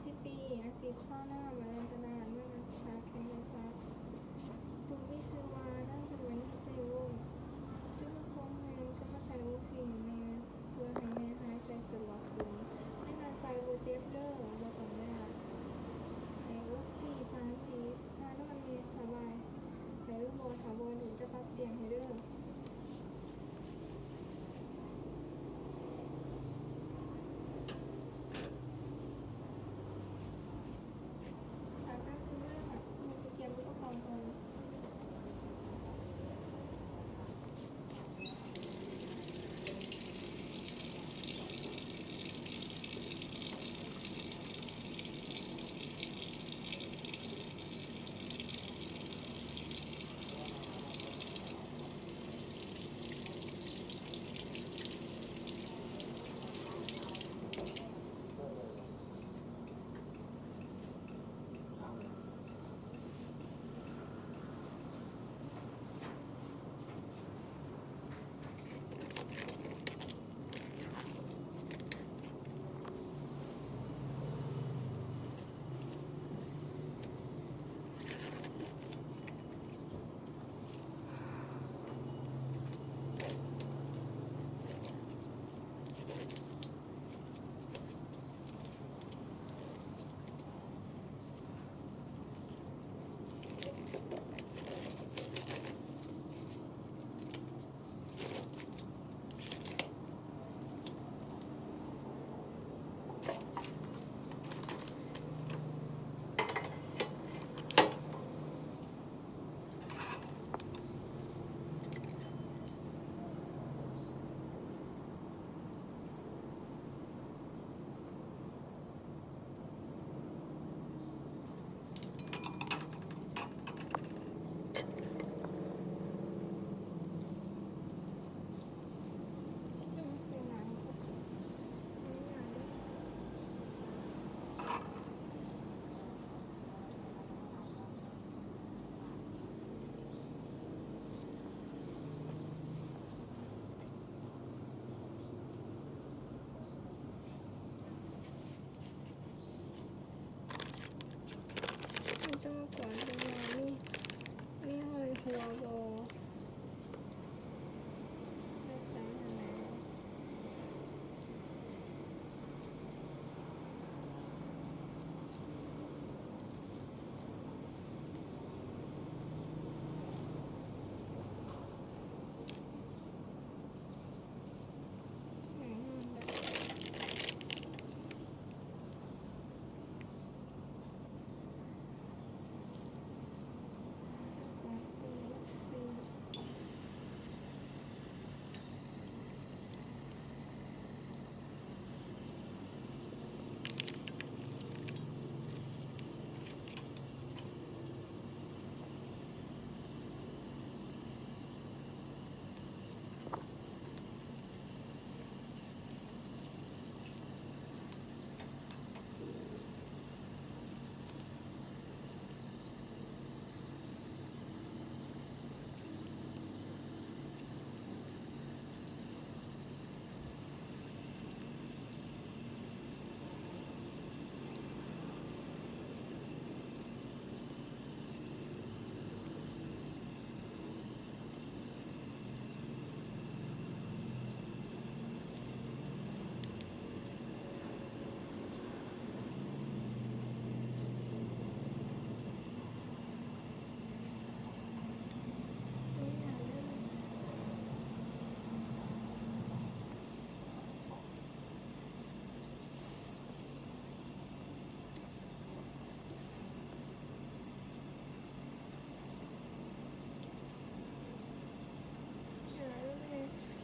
ສິບປີ, ອາຊີບຊາວນາ, ມາເລີ່ມຕະຫຼາດ, ເມືອງອາຊາ, ແຂວງຈຳປາສັກ. ລູກມີຊື່ວ່າ ນາງ ເພັດມະນີ ໄຊວົງ. ຈຸດປະສົງແມ່ນຈະມາໃສ່ອົກຊີໃຫ້ແມ່ ເພື່ອໃຫ້ແມ່ຫາຍໃຈສະດວກຂຶ້ນ. ໃນການໃສ່ບໍ່ເຈັບເດີ້, ບໍ່ຕ້ອງຍາກ. ໃຫ້ອົກຊີສາມດີ, ທ່ານອນແມ່ສະບາຍ. ໃຫ້ລູກບໍ່ ຖ້າບໍ່ ເດີ ຈະປັບຕຽງໃຫ້ເດີ້. ຖ້າແປັບໜຶ່ງເດີ້, ແມ່ໄປກຽມອຸປະກອນກ່ອນ. ມັນຈະມາກວາດເບິ່ງວ່າມີ ມີຮອຍຮົ່ວບໍ່ ຢູ່ໃສຫັ້ນແຫຼະ.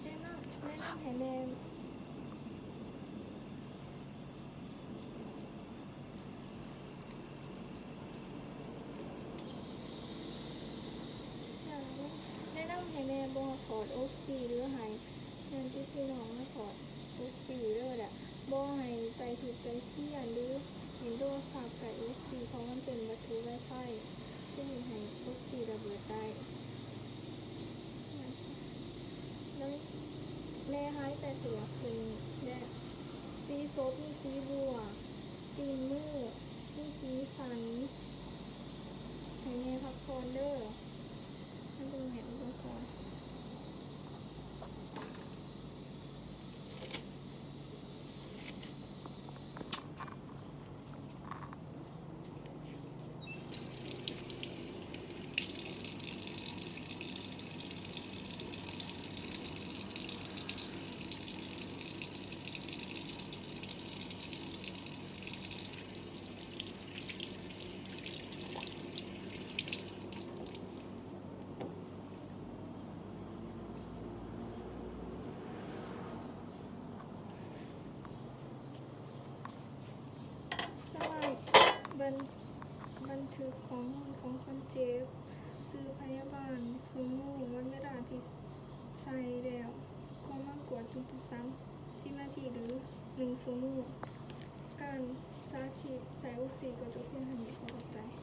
ແນະນຳ ແນະນຳໃຫ້ແມ່ ແນະນຳໃຫ້ແມ່ບໍ່ຖອດອົກຊີ ຫຼືໃຫ້ຍາດຕິພີ່ນ້ອງມາຖອດອົກຊີເດີ້ ແລະ ບໍ່ໃຫ້ໃກ້ທູດໃກ້ຄຽນ ຫຼື ເຫັນໂທລະສັບໃກ້ອົກຊີ ເພາະມັນເປັນວັດຖຸໄວໄຟ ຈະເຮັດໃຫ້ອົກຊີລະເບີດໄດ້. ແມ່ຫາຍໃຈສະດວກຂຶ້ນ ແລະ ສີສົບມີສີບົວ. ຕີນມືດມີສີສັນ ໃຫ້ແມ່ພັກຜ່ອນເດີ້. ໃຫ້ເບິ່ງແມ່ພັກຜ່ອນ. ສະໄລ ບັນ ບັນທຶກຂໍ້ມູນຂອງຄົນເຈັບ, ຊື່ພະຍາບານ, ຊົ່ວໂມງ, ວັນເວລາທີ່ໃສ່ແລ້ວ, ຄວາມມັນກວດທຸກໆສາມສິບນາທີ ຫຼື ໜຶ່ງຊົ່ວໂມງ. ການສາທິດໃສ່ອົກຊີກໍຈົບພຽງເທົ່ານີ້. ຂໍຂອບໃຈ.